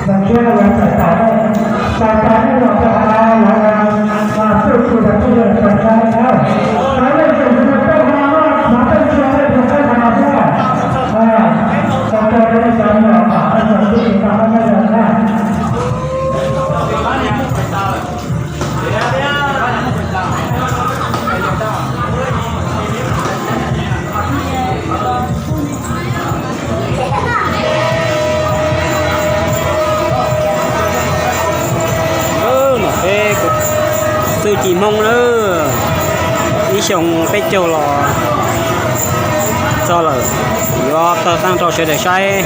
Nom peb txuj ci Hmoob na, ib xyoo peb caug los txog lawm, yuav tawg tag rau sawv daws saib.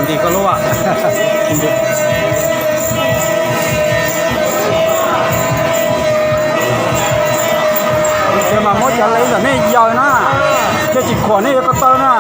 Nti koj lub. Ces mas muab cov lev ntawm nej yaws na, thiaj tsis khuam nej yuav ko taw na.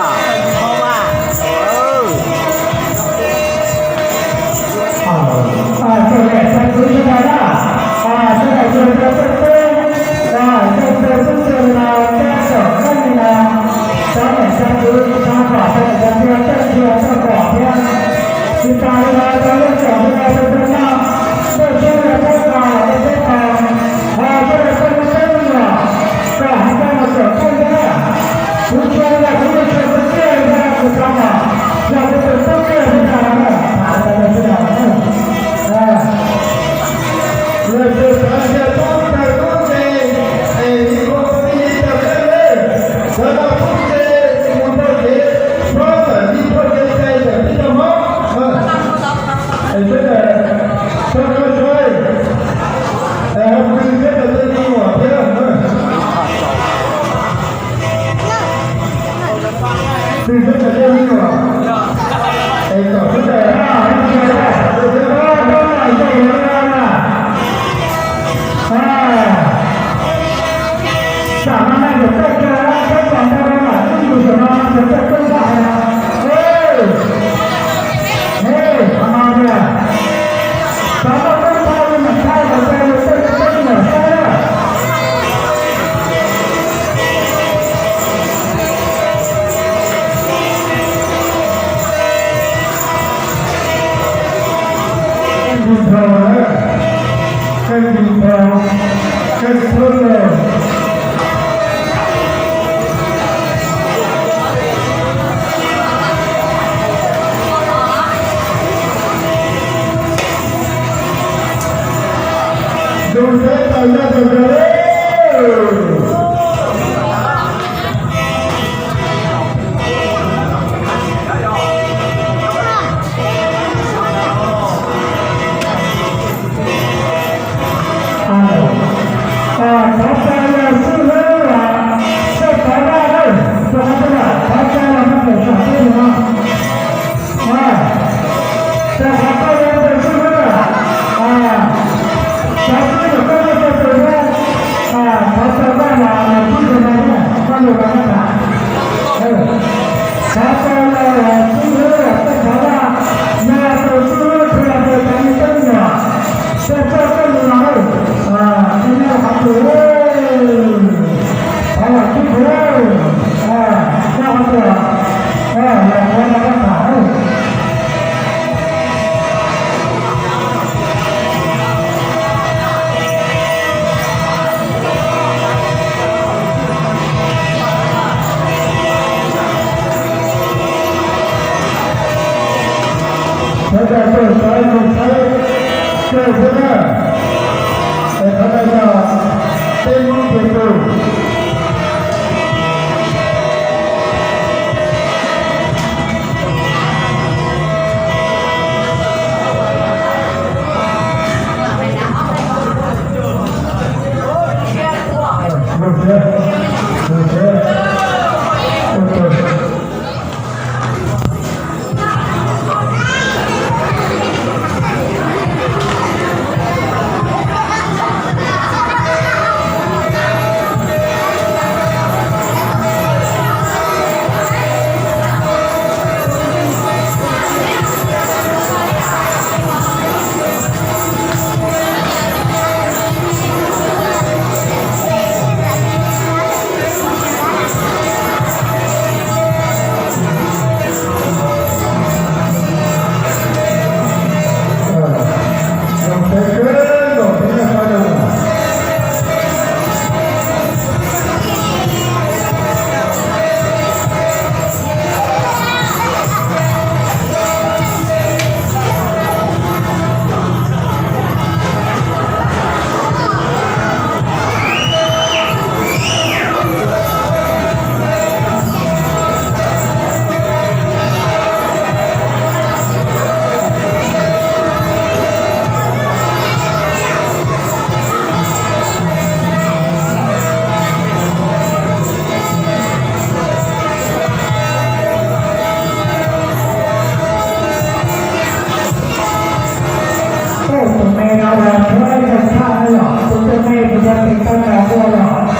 Tus tau nrog ua los.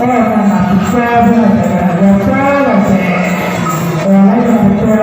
Ua mas tus tso ua tso los ces ua lawv yog tus tso.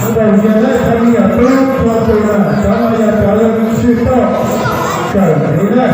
Ntawm yog lawv thaj yam tub tua tus na, cov no yog cov leej sib toj kawm ntxiv na.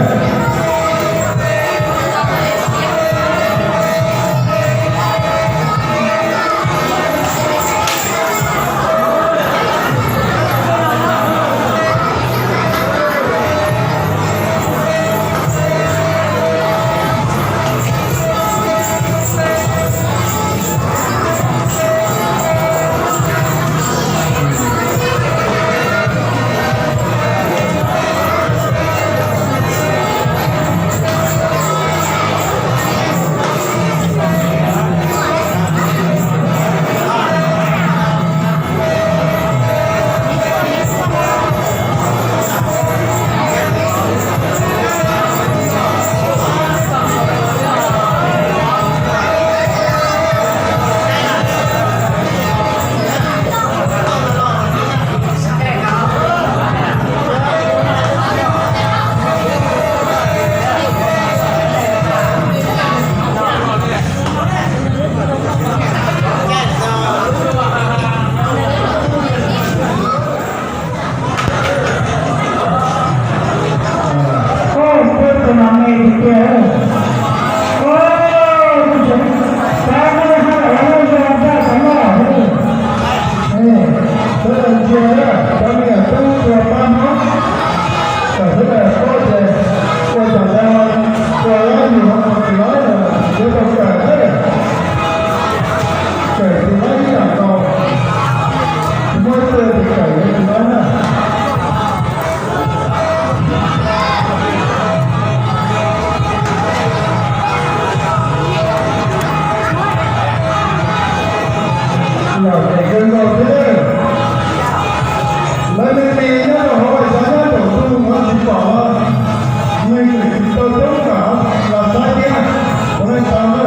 Los ces kawg nkaus thiab. Lawv me me nyob rau hauv xyov nyob rau tus no tsis pom, me tseem tsis tau coob kam los saib thiab, ua nej tau na.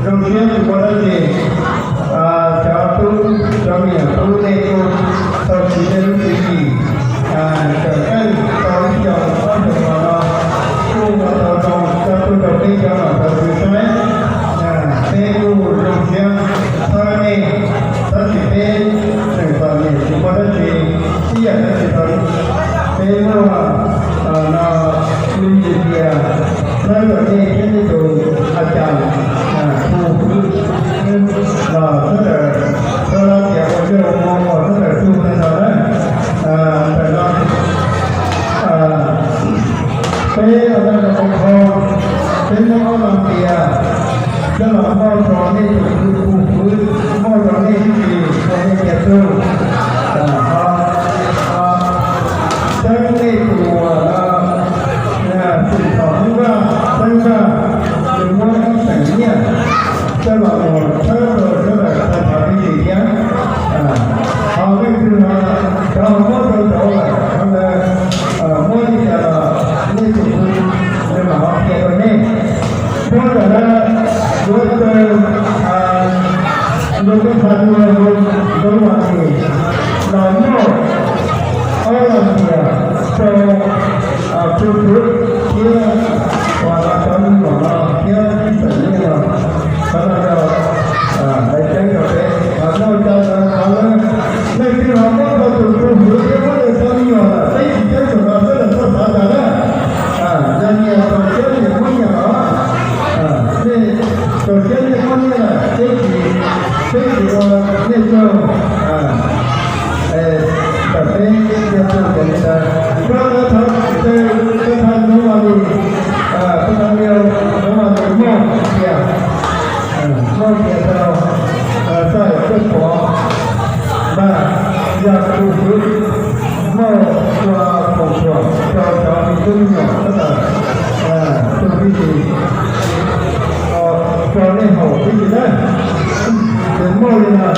Zoo siab tsis muaj dab tsi, cov tub cov niam tub nej kuj tau siv nej lub tswv yim, tawm qeej tau ib xyoos ob xyoos los no kuj ua tau zoo, tau tuaj rau peb cov nom tau saib, peb kuj zoo siab thawb nej, tab sis peb tseem txom nyem tsis muaj dab tsi, ib yam dab tsi rau peb muaj no, li tias thawb rau nej thiab nej tus a cas hu los thawb rau, thawb tias ua lej ua mus ua thawb rau tug ntawd na. Ntawm no peb ua dab rau qhov, peb muab ob no tias coj los muab rau nej tus kwv tus tij, muab rau nej ib tug ua nej tias tug, xeeb nej tus uas xwm txheej Hmoob Vaj, xeeb Vaj, nws muab ib xeem nyiaj coj los mus thawb rau sawv daws tag nrho tib si thiab. Ho leej twg ho rov muab rau tod lawm, qhov ntawd muab li cas los nej tus kwv nws mam ho qhia rau nej. Nyob ntawm no yuav raws luag teb chaws Nplog Vaj Lis los noj Foom suam rau cov me tub me nyuam sawv daws, rau pib tsis, rau nej haus pib tsis na, ces muaj li no.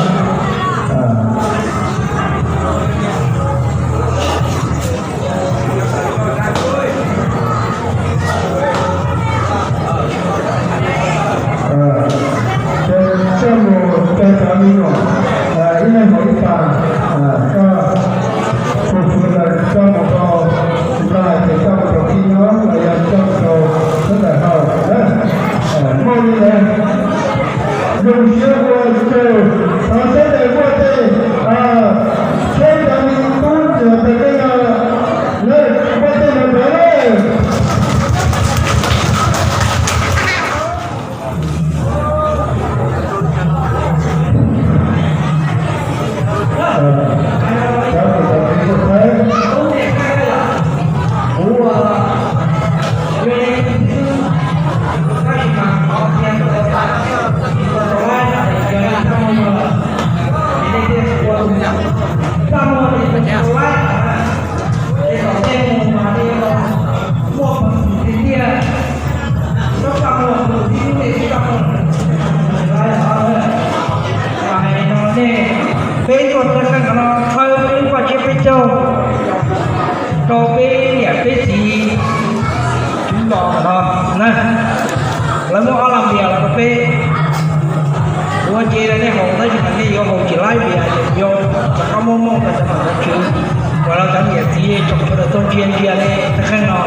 Ces coj mus rau cov me nyuam, ib leeg haus ib pas, koj tus tswv lawv coj mus rau nplaig ces coj mus rau khib nyob los yog coj mus rau sawv daws haus na. Muaj li ntawd, zoo siab ua tsaug, thov sawv daws muaj tej, seb cov me tub ntxhais tes tej no, muaj tej no ntawd. Peb tuaj txog sab nraud no, thawb peb lub paj tsib peb caug rau peb niam peb txiv tswv zos no na. Lawv muab ob las npias los rau peb. Ua ces nej haus tab sis mas nej yuav haus tsis laib npias ces kuv yuav rov qab muab mooj rau cov nom cov tswv uas los cov niam txiv tsoom sawv daws tuaj ntsia ntsia nej txog sab no.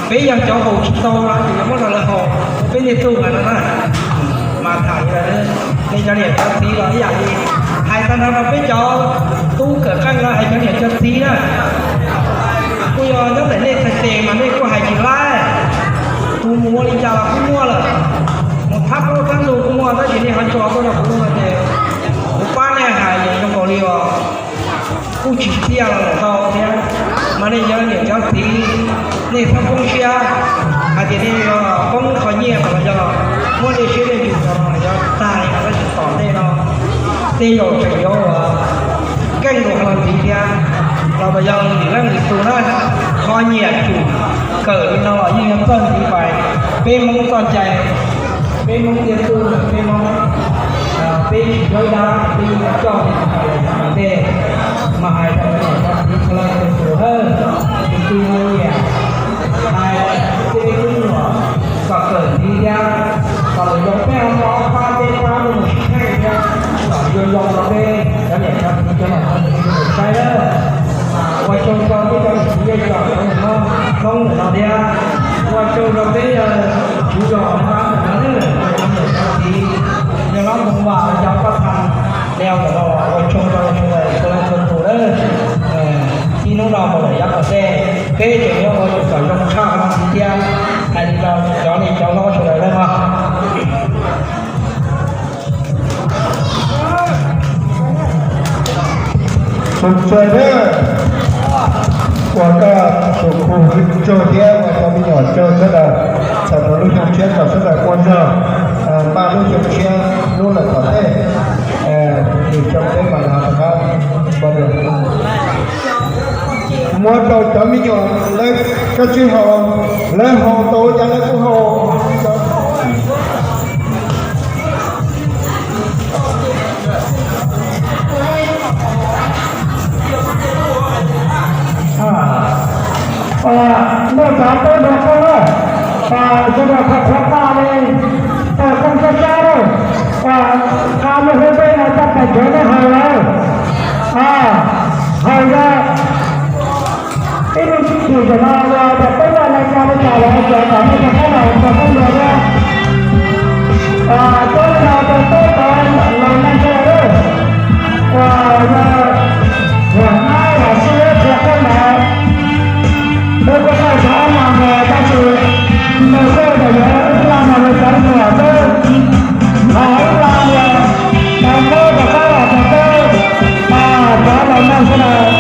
Peb yog cov haus tsis tau no ces yuav muab rau lawv haus, peb niag tub mas no na. Mas tham li ntawd, nej cov niam cov txiv los ib yam li hais tag nrho rau peb cov tub kawm qeej los hais cov niam cov txiv na. Kuj yog nyob ntawm nej txhais tes mas nej kuj hais tsis laib. Tus mus ua li cas los kuj muaj lawm, mus thab plaub thab ntug kuj muaj, tab sis nej ho tso tuaj rau kuv no ces kuv pab nej hais yeej zoo nkaus li os kuj tsis txiaj los lawm ntau thiab. Mas nej cov niam cov txiv, nej txhob poob siab hais tias nej yuav poob qhov nyiaj los yog muab nej siab nej ntsws rau los yog tag li no tab sis tom ntej no tej zaum tseem yuav ua keej rau qhov no ntxiv thiab. Los yog lwm leej lwm tus na, qhov nyiam tsum kawm li no los yeej yog txoj ntxiv pais. Peb Hmoob txoj cai, peb Hmoob tiaj tub, peb Hmoob, peb tsis nyob dab, peb yeej coj li no ntej. Mas hais rau cov niam cov txiv sawv daws tus hawj, tus twg ho nyiam hais tej me tub me nyuam kom kawm ntxiv thiab, kom lawv zoo peb ho muaj ob pab peb pab tuaj mus sib kheej thiab, kom yuav zoo rau peb cov niam cov txiv cov nom cov tswv sawv daws saib na. Ua tsaug rau peb cov niam txiv yeej tsom cov niam hmoob ntawm no thiab, ua tsaug rau peb tswv zos na, cov niam cov txiv, yog lab moov vam cov paj thas leo ntawm no los ua tsaug rau sawv daws txhua leej txhua tus na. Txij hnub no mus lawm yav tom ntej peb tseem yuav ua kom zoo tshaj no ntxiv thiab. Hais li no cov niam cov hlob sawv daws na. Txaus ntshai thiab, ua koj tus khub hwj tsaug thiab ua cov me nyuam tsaug sawv daws, txhawm rau lub xyoo tshiab kom sawv daws ua zog, npaj lub xyoo tshiab lub lawm tom ntej. Lwm xyoo peb mam los rov qab. Muab rau cov me nyuam lawv koj tsis haus, lawv haus tau cas lawv kuj haus. Muaj cov tub nrog koj na, sawv daws qhuav qhuav qaj li, koj sab sab lawm, qab lub hub peb no coj pais tsuav nej haus lawm. Haus yog ib lub tsib chim tam no yog tias peb muaj neeg nco li cas los cov tom nej cov qab los cov qab nco thiab. Cov no rau peb cov laus neeg sawv daws, uas yog huam nab huam xib ib qhia qab ntawd, peb kuj txawj xav mas ntawd tab sis nws kuj yog ib laj mas nws cov nyuam xwb, los ib laj mas tau muab rov qab los rau peb cov laus neeg sawv daws.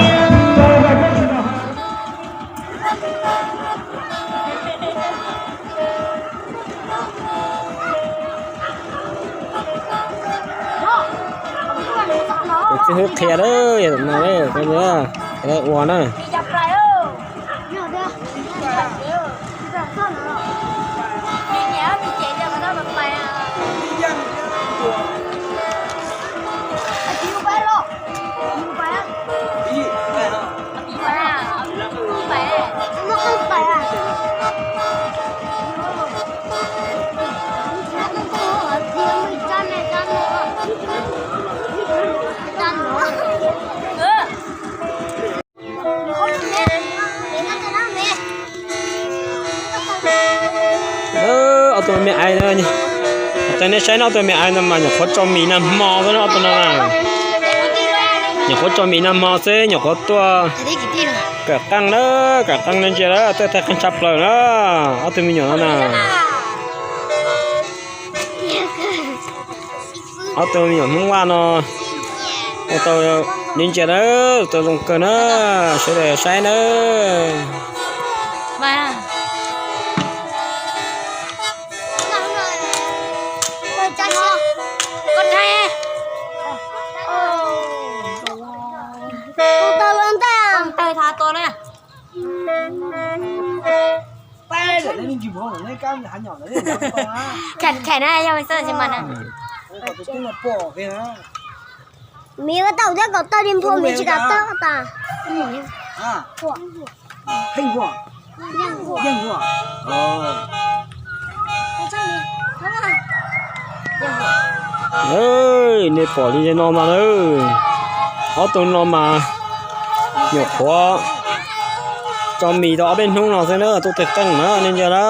Tus tswv hwb qhia lawm, yog no ua na. Ob tug me ais, nej saib no, ob tug me ais no mas nyuam qhuav tso mis nag hmo xwb na, ob tug no na. Nyuam qhuav tso mis nag hmo xwb, nyuam qhuav tuaj kawm qeej na, kawm qeej ntsia na, tuaj thaij qeej tshaj plaws na, ob tug me nyuam no na. Ob tug me nyuam Hmoob Vaj no ua tau li ntsia na, tau zoo kawg na, sawv daws saib na. Khem na, yog xwb tsis mas na. Miv ua tau thiab kom tawg li nphu, miv tsis kam tawg tas. Nej pom li no mas na, ob tug no mas nyuam qhuav tso mis tau ob peb hnub no xwb na, tuaj thaij qeej na, nej ntsia na.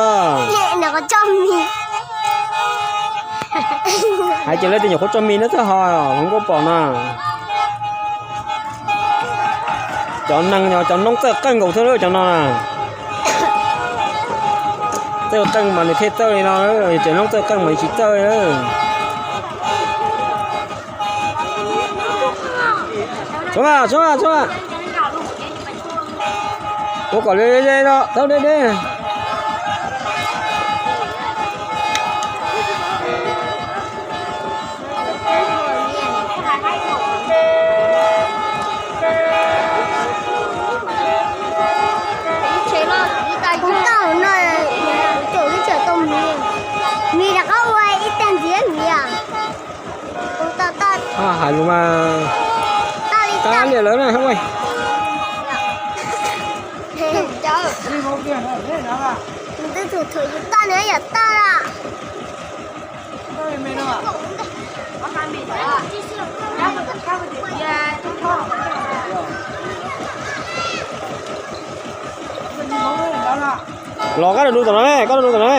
Hais tias leej twg nyuam qhuav tso mis na txawj ho hluas nkauj pom na. Cov neeg, cov noob txawj qeej nkaus thiab cov no na. Txawj qeej mas nws thiaj txawj li no, cov noob txawj qeej mas tsis txawj li. Txhob, txhob, txhob. Ua kom ze ze no, tau deb deb. Kuv tau no, kuv caum lub tseem tau miv, miv rov qab ua ib tag ntxiv miv. Kuv tau toj. Hais lus mas toj li toj liam lawv na. Kuv twb thaum thaum yus toj nws yam toj na. Los koj rau lub tom no, koj rau lub tom no.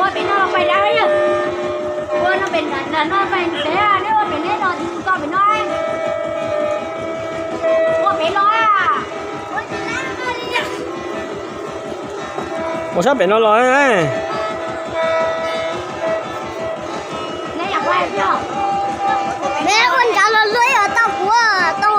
Ua pem no los pais dab yog? Ua no pem no pais ntev, neb ua pem neb los tsis tau pem no. Ua pem los. Ua sab pem no los. Neb ua nrad los luaj ib tau kuv tau.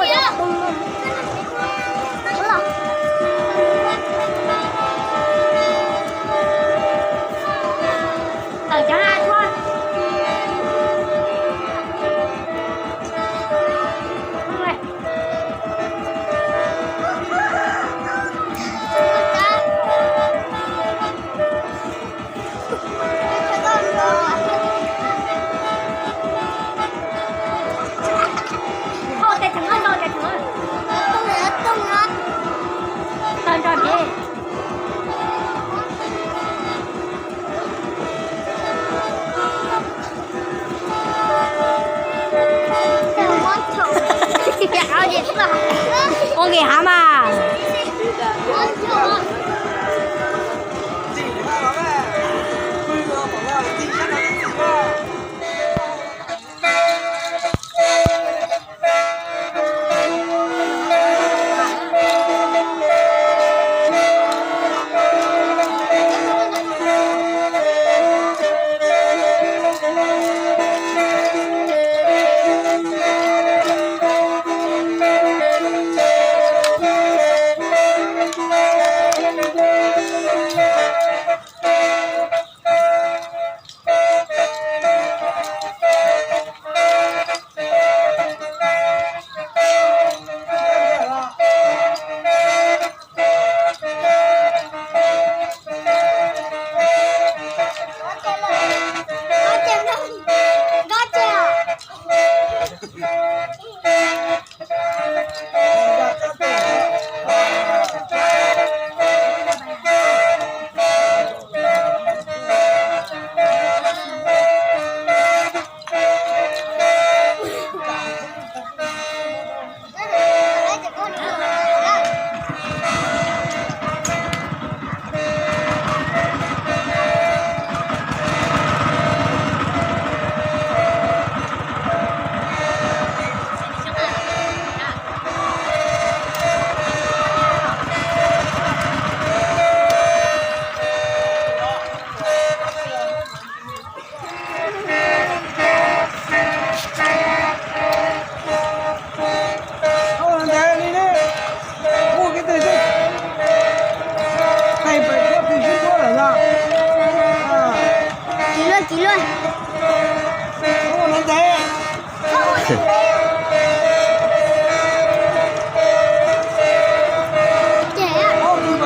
Ua nkim hav mas.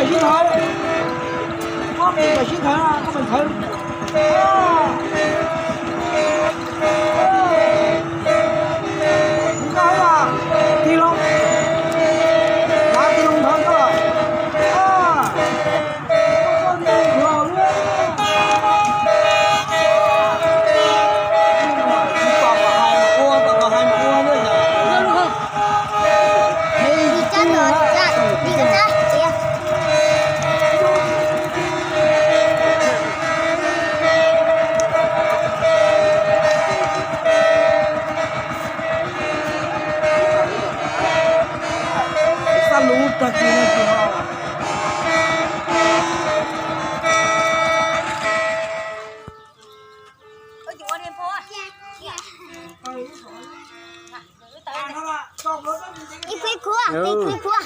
Sib thawv, koj mus sib thawv, koj mus thawv. Tig loo, tig loo thawv koj. Xa lub tag kis no tsis ho. Ib khub, ib khub, ib khub.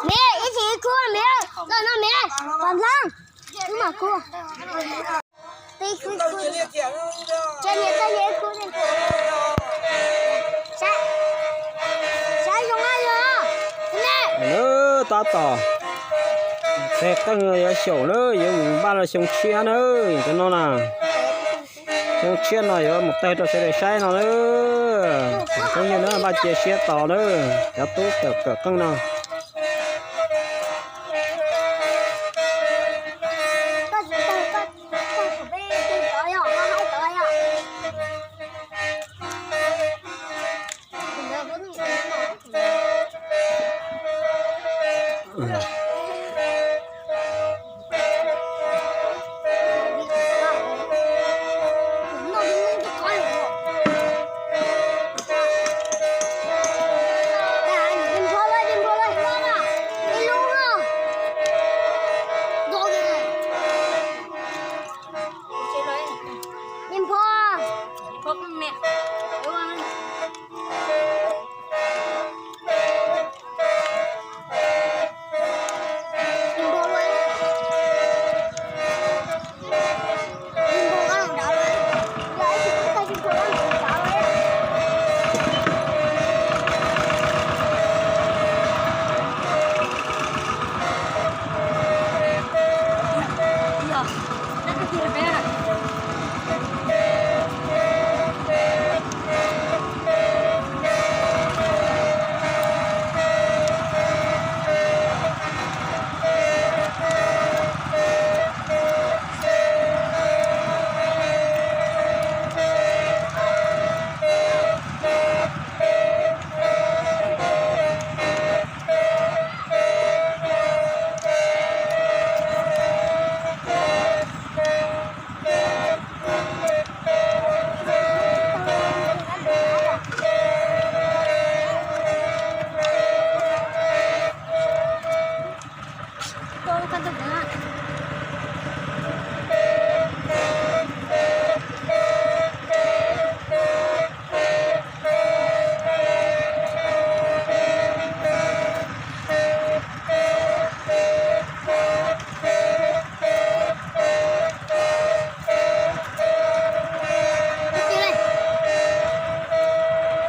Miv, ib txhis ib khub, miv, los no miv, pom dlhab, wb mam khub. Ib khub, ib khub. Tsa niam tsa yawm ib khub. Saib, saib zoo li yog ne. Tab tom teg qeej yuav xyaum na, yuav mus npaj los xyoo tshiab na, cov no na. Xyoo tshiab no yuav mus tawg rau sawv daws saib no na. Phooj ywg na, npaj cia siab tos na, cov tub tawm kawm qeej no.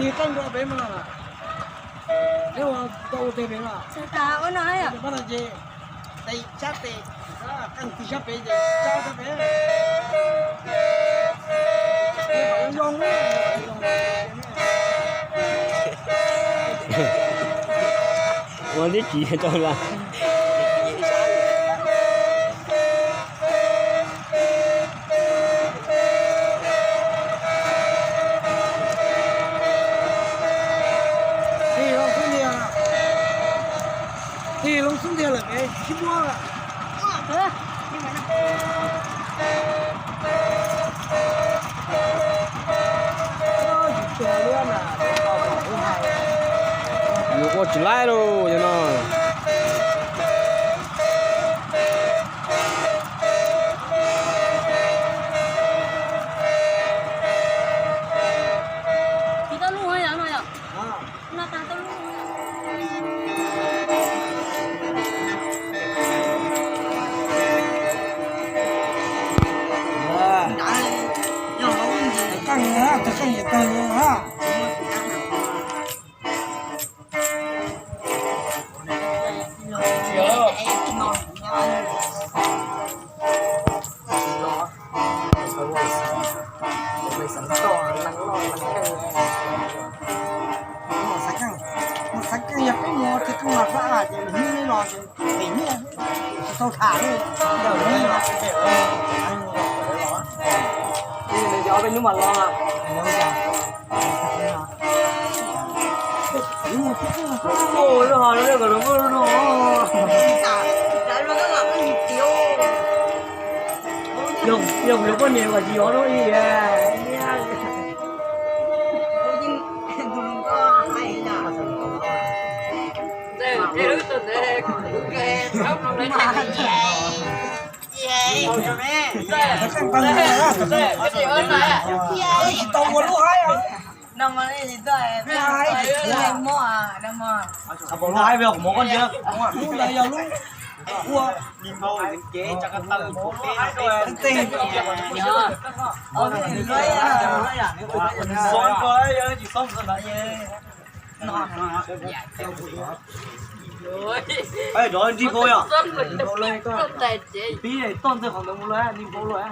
Tig qeej rau pem mas. Neb ua tau ua teg pem mas. Pab no ces tes tsab tes, qeej tig sab pem ces tsab sab pem. Ua tib tsis rau lawm. Tig loo xub ntiag, tig loo xub ntiag lawm pem sib muab lawm. Yus ua tsis laib lauj yog no. Tau tham li ntawm nws, nws cov peb hnub mas los. Ua lub hov lub kom los muaj lub no. Yog yog poj niam kom tsis ov lub i. Lub haib, lub haib, lub ntawd yog lub ua. Rov nrig pau yog. Pib toj ntawd qhov ntawd mus lawm, nrig pau lawm.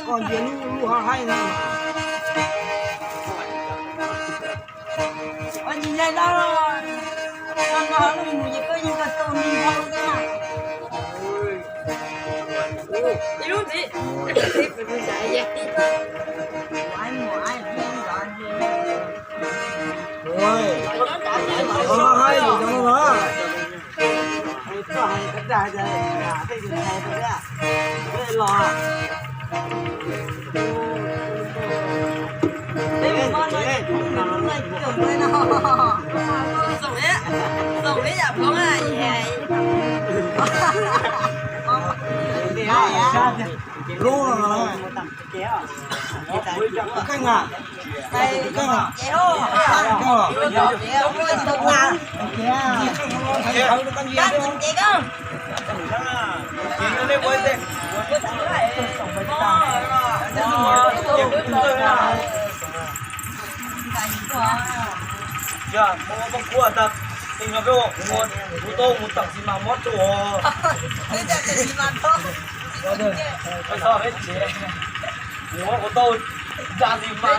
Koj ntiav lub haib na. Lub no, keej a. Yog muab koj kuaj tag, kuv tau mus tam sim mas mob tsuas. Peb txhob peb tsev, kuv tau tam sim mas.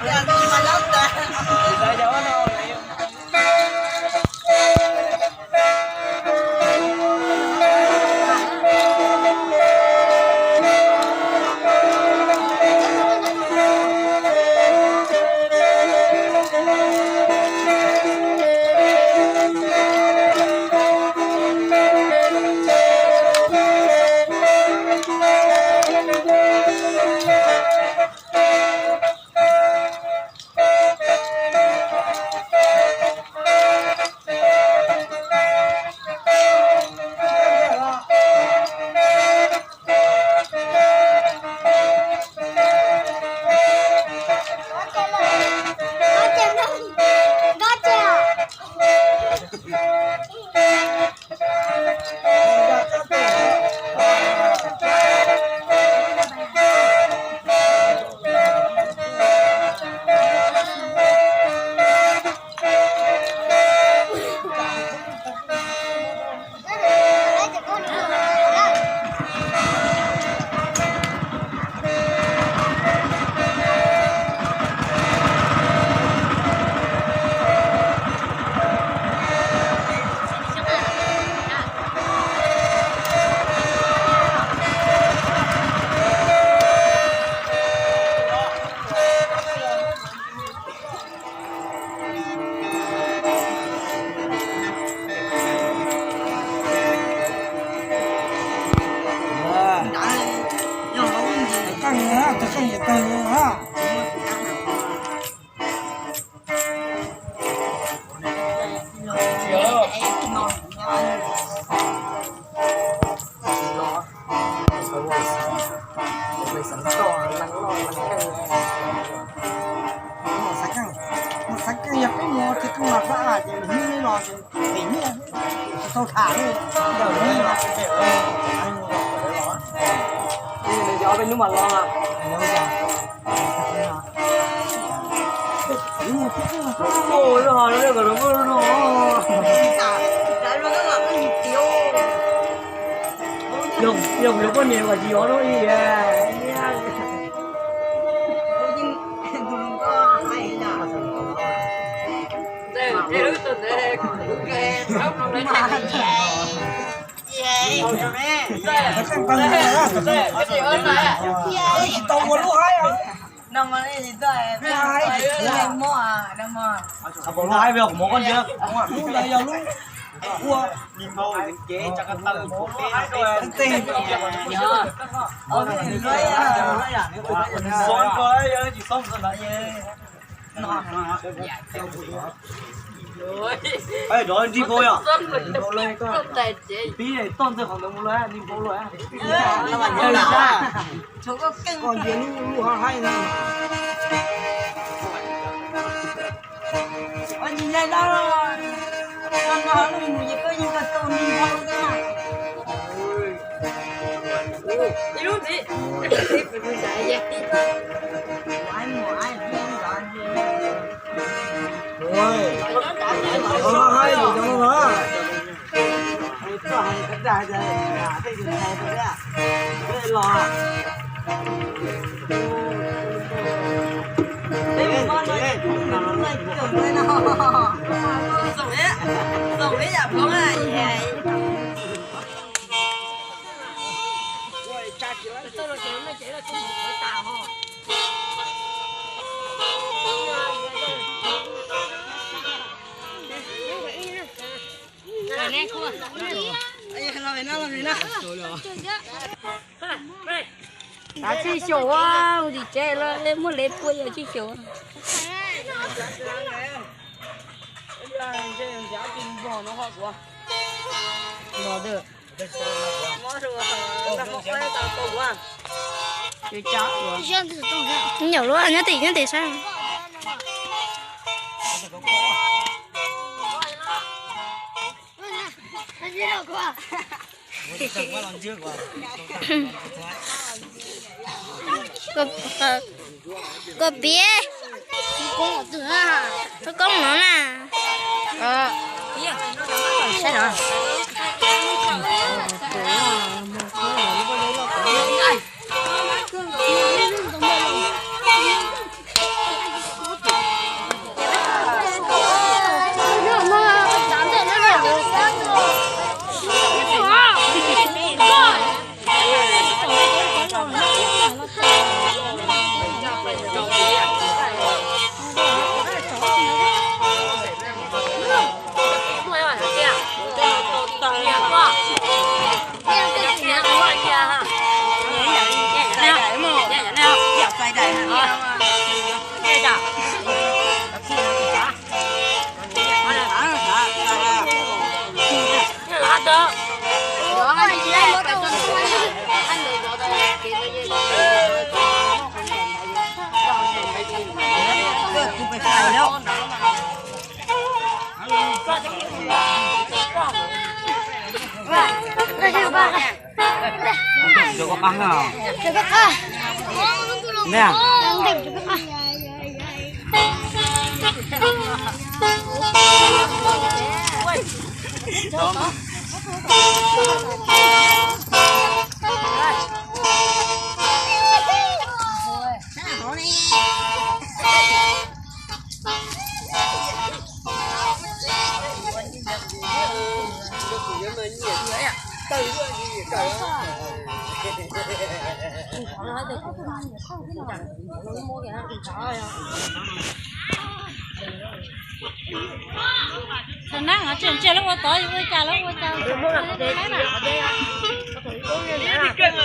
Mus xav keej, mus xav keej yog peb mus ces keej los xwb ces hnub no ces pem nyiaj tsis tau tham li ntawm nws. Nws cov peb hnub mas los. Yog yog poj niam kom tsis ov lub i. Rov nrig npau yom. Pib toj ntxawg qhov ntawd mus lawm, nrig npau lawm. Koj ntiav lub lub hab haib na. Tsis xyaum, tim tsev lawm muaj lev pua yog tsis xyaum. Nyuam lub nyob tim nyob tim sab. Koj piav, koj koob no na.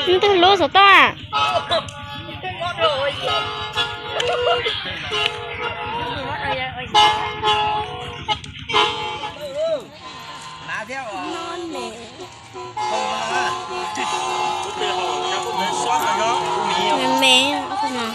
Ntwg lub xov tooj. Me me no.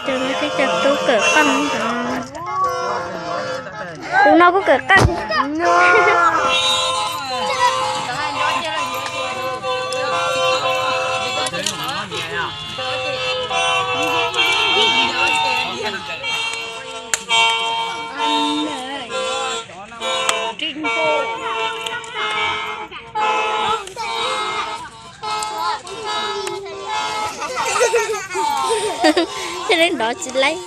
Cov no ces cov tub kawm qeej. Tus no kuj kawm qeej. Nrov tsis laib.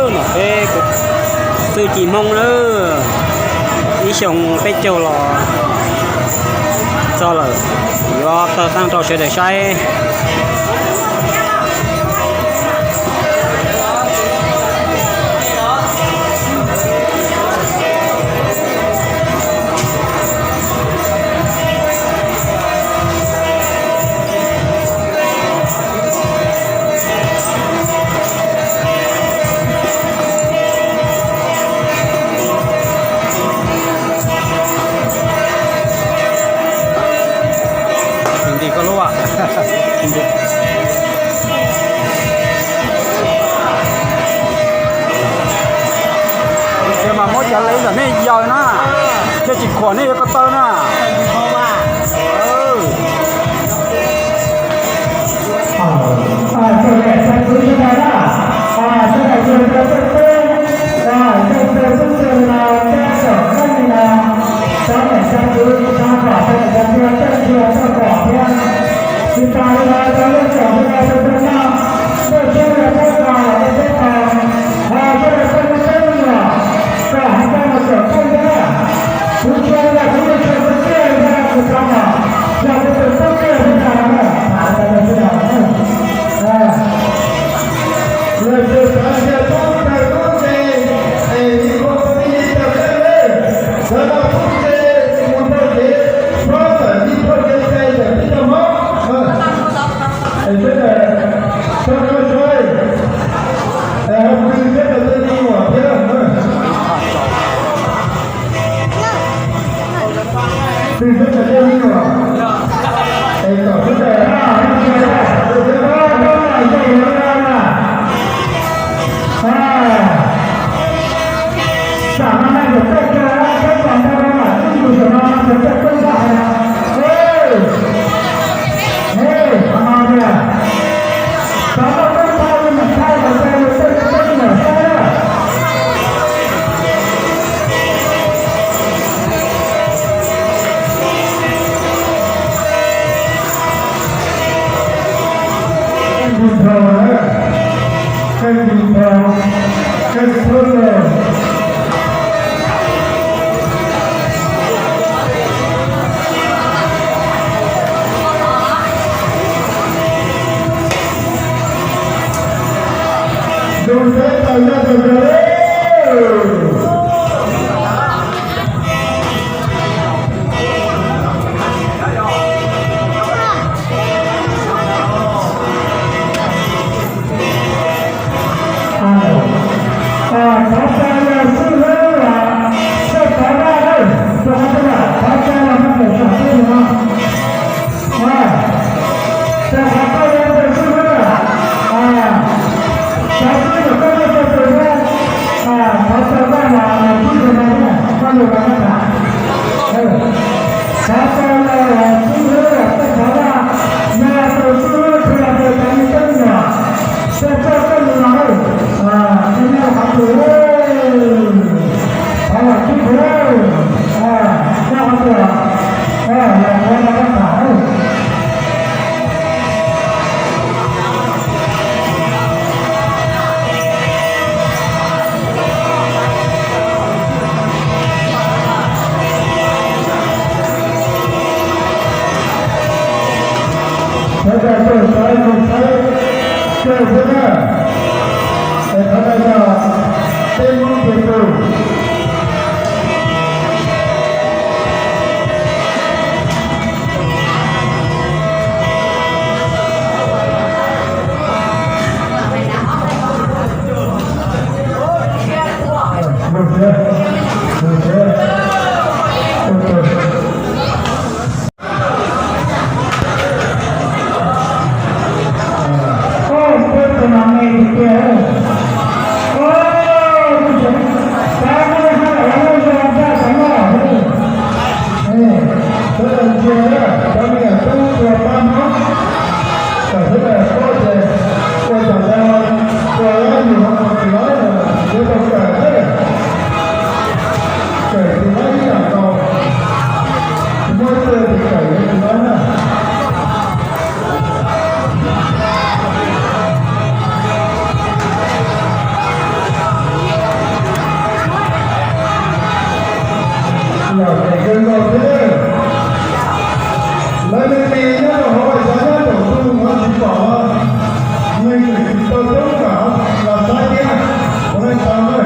Nom peb txuj ci Hmoob na, ib xyoo peb caug los txog lawm, yuav tawg tag rau sawv daws saib. Ces mas muab cov lev ntawm nej yaws na, thiaj tsis khuam nej yuav ko taw na. Thov cov tuaj saib mus saib kawg thiab na. Es thov cov peb Hmoob ces tus Los tseem kawg nkaus thiab. Lawv me me nyob rau hauv xyov nyob rau tus no tsis pom, nws tseem tsis tau coob kam los saib thiab. Ua li tau na.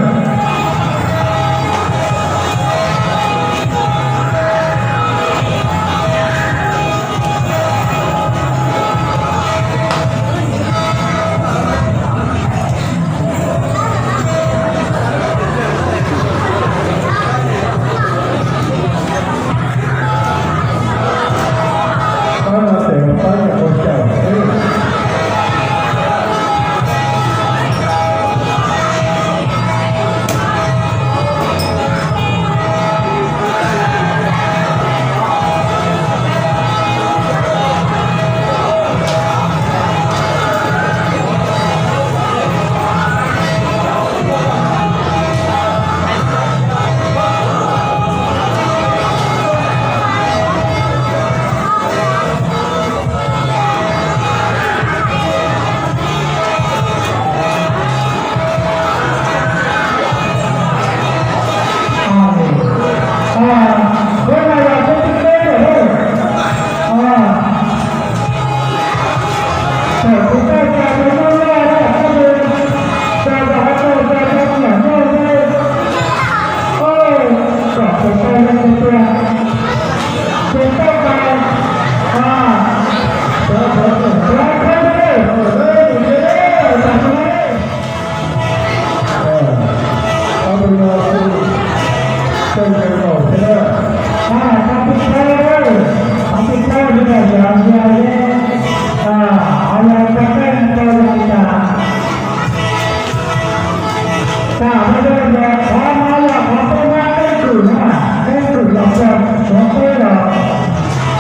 Tam no yog qhov no yog qhov peb muab keeb kwm na, keeb kwm los rau Suav teb los,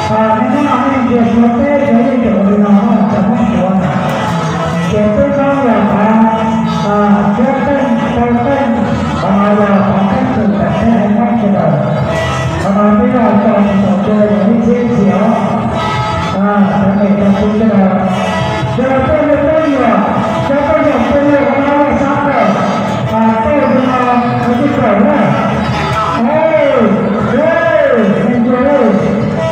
nej muab no nej ntsia Suav teb ces yeej cov li no na, cov Hmoob Suav na. Ces peb Hmoob yog qhov tsheb qeej, tau qeej, qhov no yog qhov keeb kwm tam peb haiv Hmoob sawv daws. Qhov no peb yog tso tsis tau tua yog ib txhia ib txhia os. Cov niam cov txiv sawv daws, yog peb li peb yog, yog peb yog peb li qhov no yog sab kawm, peb li no yog tsis kawm na. Ntsia, ntsia, ntsia, ntsia, ntsia.